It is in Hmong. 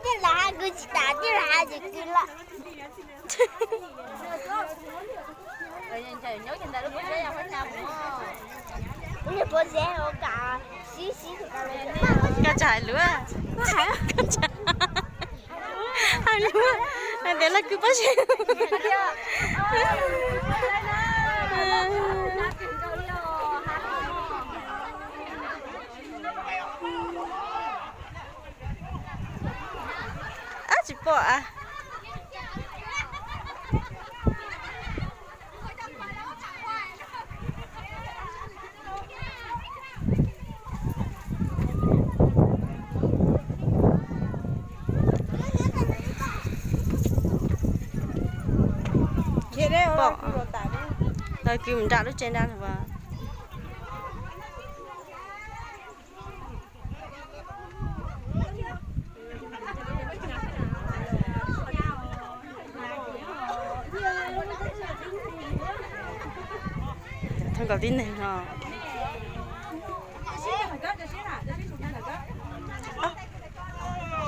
Tej los hais kwv tsis tas, tej los hais kwv lawm. Koj tsis hais lus, hais lus hais tias lawv kwv pob zeb. Ab, tsis pom a. Pom, lawv kwv mus nram lub tsev nrad. Thov kom tib neeg no